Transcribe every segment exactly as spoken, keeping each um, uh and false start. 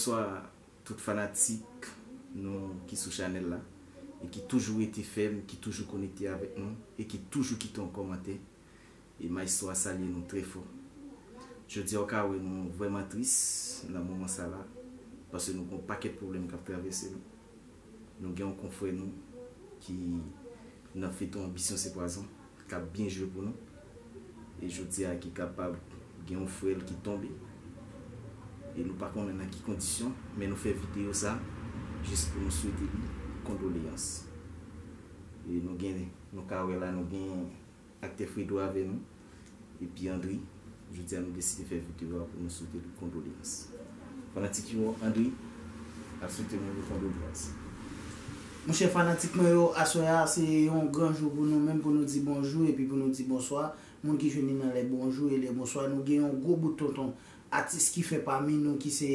Bonswa tout fanatik nou ki sou chanèl la e ki toujou rete fèm, ki toujou konekte avèk nou e ki toujou kite yon kòmantè. E Maestro a salye nou trè fò. Jodi a w ka wè nou vrèman tris nan moman sa la, paske nou gen yon pakèt pwoblèm k ap travèse nou. Nou gen yon konfrè nou ki nan feyton Anbisyon se pwazon, k ap byen jwe pou nou. E jodi a ki kapab gen yon frè l ki tonbe. E nou pa konnen nan ki kondisyon, men nou fè videyo sa jis pou nou swete li kondoleyans. E nou gen, nou ka wè la, nou gen aktè Fredo avè nou. Epi Andri, jodi a nou deside fè videyo a pou nou swete li kondoleyans. Fanatik yo, Andri ap swete nou kondoleyans. Monchè fanatik mwen yo, aswè a se yon gran jou pou nou menm, pou nou di bonjou epi pou nou di bonswa. Moun ki jwenn li nan lè bonjou e lè bonswa, nou gen yon gwo bout tonton atis ki fè pami nou ki se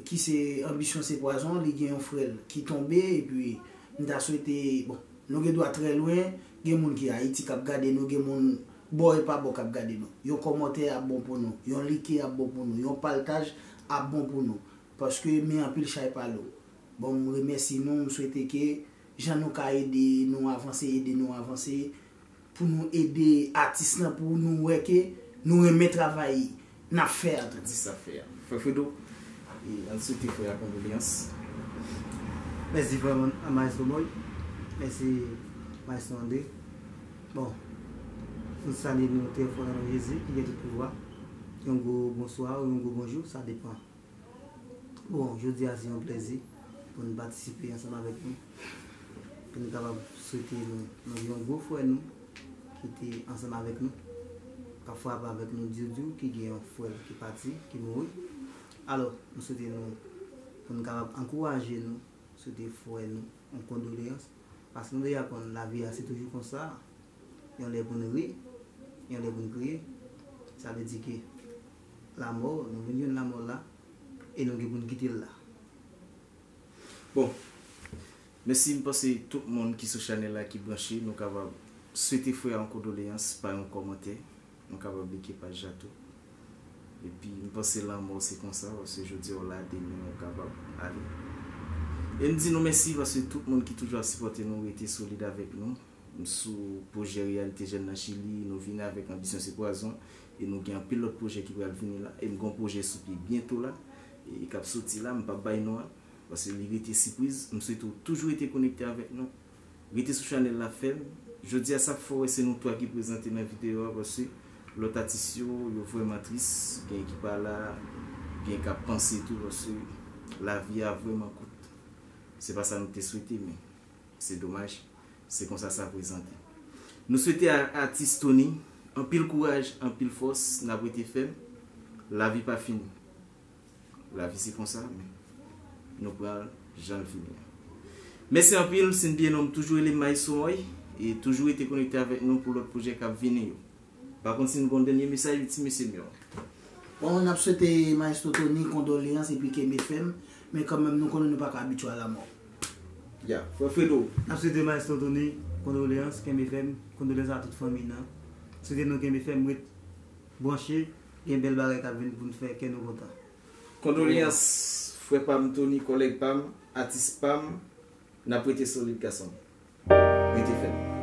ki se Anbisyon se pwazon, li gen yon frè l ki tonbe, epi m ta swete, bon, nou gen dwa trè lwen, gen moun ki Ayiti k ap gade nou, gen moun bò e pa bò k ap gade nou. Yon kòmantè ap bon pou nou, yon like ap bon pou nou, yon pataj ap bon pou nou, paske men anpil chay pa lou. Bon, m remèsye nou, m swete ke jan nou ka ede nou avanse, ede nou avanse, pou nou ede atis lan, pou nou wè ke nou renmen travay n ap fè a tou. Atis ap fè a. Frè Fredo, e, ann swete frè a kondoleyans. Mèsi frè mwen, a Maestro Moy. Mèsi Maestro André. Bon, nou salye nou trè fò nan non Jezi ki gen tout pouvwa. Yon gwo bonswa ou yon gwo bonjou, sa depann. Bon, jodi a se yon plèzi pou n patisipe ansanm avèk nou, pou n kapab swete nou, nou yon gwo frè nou ki te ansanm avèk nou, k ap frape avèk nou diw diw, ki gen yon frè l ki pati, ki mouri. Alò, nou swete nou, pou n kapab ankouraje nou, swete frè nou yon kondoleyans, paske nou deja konn lavi a se toujou konsa, yon lè pou n ri, yon lè pou n kriye. Sa vle di ke lanmò, nou vin jwenn lanmò la, e nou gen pou n kite l la. Bon, mèsi, m panse tout moun ki sou chanèl la ki branche, nou kapab swete frè a yon kondoleyans pa yon kòmantè, nou kapab like paj la tou. Epi m panse lanmò se konsa, paske jodi a w la, demen w kapab ale. E m di nou mèsi paske tout moun ki toujou ap sipòte nou, rete solid avèk nou. M sou pwojè Reyalite Jèn nan Chili, nou vini avèk Anbisyon se pwazon, e nou gen anpil lòt pwojè ki pral vini la, e m gen yon pwojè sou pye byento la, e k ap soti la, m p ap bay non an, paske li rete sipriz. M swete w toujou rete konekte avèk nou, rete sou chanèl la fèm. Jodi a sa k fè w wè se nou twa ki prezante nan videyo a, paske lòt atis yo, yo vrèman tris, gen ki pa la, gen k ap panse tou, paske lavi a vrèman kout. Se pa sa nou te swete, men se domaj, se konsa sa prezante. Nou swete a, atis Tony anpil kouraj, anpil fòs, n ap rete fèm. Lavi pa fini. Lavi se konsa, men nou pran l jan l vini an. Mèsi anpil, Cindy Enom toujou rele Maestro Moy, e toujou rete konekte avèk nou pou lòt pwojè k ap vini yo. Pa konn si n gon dènye mesaj, ti mesye m yo. Bon, n ap swete Maestro Tony kondoleyans epi kenbe fèm, men kanmenm nou konnen nou pa ka abitye a lanmò. Ya, frè Fredo. N ap swete Maestro Tony kondoleyans, kenbe fèm, kondoleyans a tout fanmi nan. Swete nou kenbe fèm, ret branche, gen bèl bagay k ap vin pou n fè kè nou kontan. Kondoleyans, frè pa m Tony, kòlèg pa m, atis pa m, n ap rete solid gason. Rete fèm.